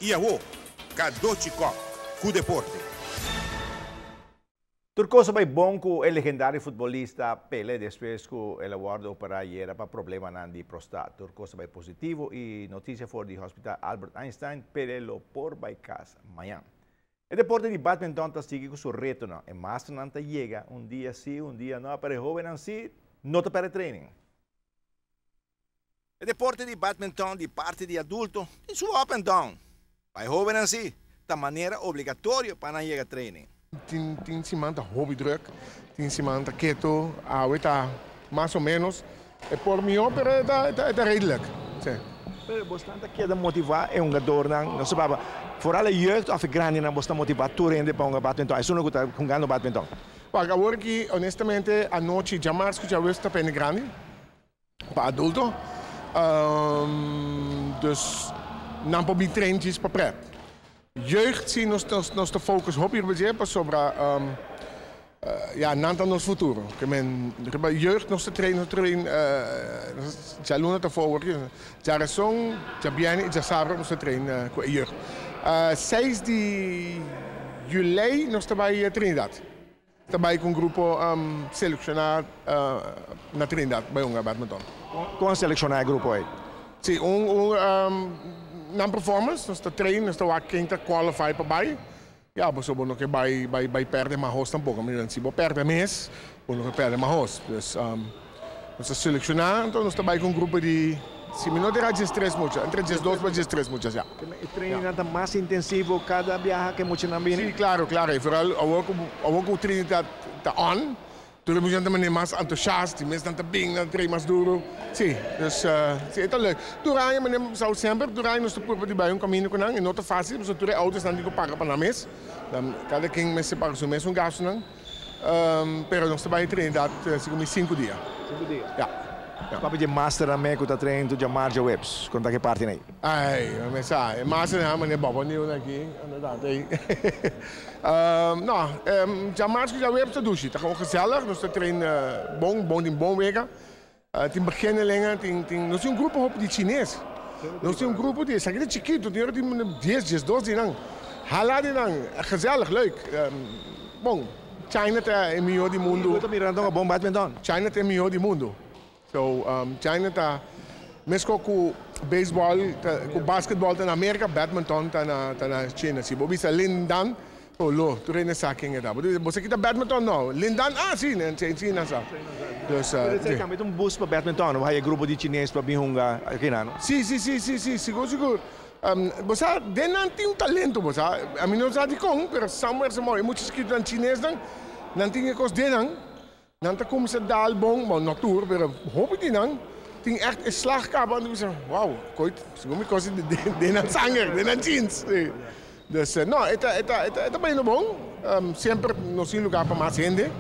I awo, Cadochi Kock ku deporte. Tur kos a bai bon ku e legendario futbolista Pele despues ku el a wòrdu operá ayera pa problemanan di prostat. Tur kos a bai positivo i notisia for di Hospital Albert Einstein, Pele lo por bai kas mañan. E deporte di badminton ta sigui ku su retonan. E masternan ta yega un dia si, un dia no, pero e hóbennan si no ta pèrdè training. E deporte di badminton di parti di adulto tin su up and down. Pa e hóbennan si, ta manera obligatorio pa nan yega training. Tin tin siman ta hopi druk, tin siman ta keto, awe ta mas o menos. E por mihó pero e ta e ta redelijk, si. Pero bosnan ta keda motivá e hungadornan, no sa foral e jeugd òf e grandinan bos ta motivá tur hende pa hunga badminton, esun ku ta hungando badminton? Wak, awor aki honestamente anochi djamars ku djaweps ta pende grandi pa adulto, dus nan por bin train djis pa prèt. Jeugd si nos nos ta focus hopi riba dje pasobra ya nan ta nos futuro. Ke men riba jeugd nos ta train nos ta train djaluna ta forward djarason, djabièrnè i djasabra nos ta train ku e jeugd. Seis di julei nos ta bai Trinidad. Ta bai ku un grupo selekshoná na Trinidad bai hunga badminton. Kon a selekshoná e grupo ei? Si, un un nan performance, nos ta train, nos ta wak ken ta qualify pa bai. Ya, pasobra bo no ke bai bai bai pèrdè mahos tampoko. Mi si bo pèrdè mes, bo no ke pèrdè mahos. Dus nos ta selekshoná, anto nos ta bai ku un grupo di, si mi no ta erá, diestres mucha, entre diesdos pa diestres muchas, ya. E trainingnan ta mas intensivo kada biaha ku e muchanan bini? Sí, klaro, klaro. I foral awor ku awor ku training ta ta on, tur e muchanan ta manera mas entusiast, di mes nan ta bin, nan ta train mas duru. Sí, dus sí, e ta leuk. Tur aña manera sa semper, tur aña nos ta purba di bai un kaminda ku nan. E no ta fásil pasobra tur e autosnan tin ku paga pa nan mes. Dan kada ken mester paga su mesun gastunan. Pero nos ta bai Trinidad segun mi sinku dia. Sinku dia? Ya. Ya. Papia dje masternan me ku ta train tur djamar djaweps, kon ta ke parti nei? Ai, mi sa, e masternan mane bobo niu na aki, inderdaad ei. No, djamars ku djaweps ta dushi, ta gewoon gezellig, nos ta train bon, bon tin bon wega. Tin beginnelinge, tin, tin, nos tin un grupo hopi di chines. Nos tin un grupo di, esaki ta chikitu, tin ora tin dies, diesdos di nan. Hala di nan, gezellig, leuk. Bon, China ta e mihó di mundu. Bo ta mira nan ta bon badminton? China ta e mihó di mundu. So, China ta, meskos ku beisbòl ta, ku basketbòl ta na Merka, badminton ta na, ta na China. Si bo bisa Lin Dan, Oh lo, tur hende sa ken e ta. Bo ta bisa, bo sa kita badminton? No. Lin Dan? Ah, si, nan sa, nan sa. Dus, Pero esei tambe ta un boost pa badminton, bo haya grupo di chines pa bin hunga akinan, no? Si, si, si, si, si, sigur, sigur. Bo sa, den nan tin un talento, bo sa. Ami no sa dikon, pero somewhere, somehow, e mucha chikitonan chinesnan, nan tin e kos den nan. Nan ta kuminsá dal bon, bon no tur, pero hopi di nan tin ègt e slag kaba, nan ta bisa, wow, koit, segun mi kos den nan sanger, den nan jeans. Dus no, e ta, e ta, e ta bayendo bon. Semper nos tin lugá pa mas hende.